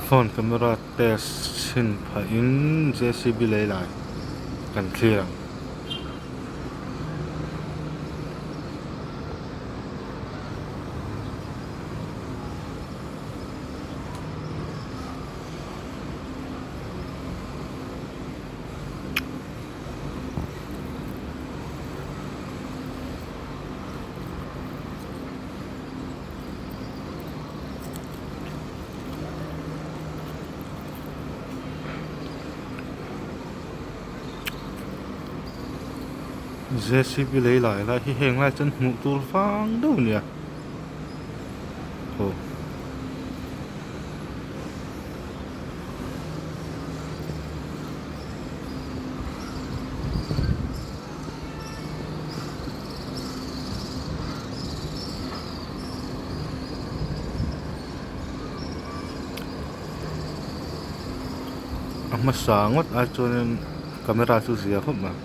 Phone camera test chhin phahin J C B lei lai kan thlir ang. J C B lei lai lai hi heng lai chuan hmuh tur vang deuh a ni a aw. A hmasa ngawt ai chuanin camera chu zia khawp mai.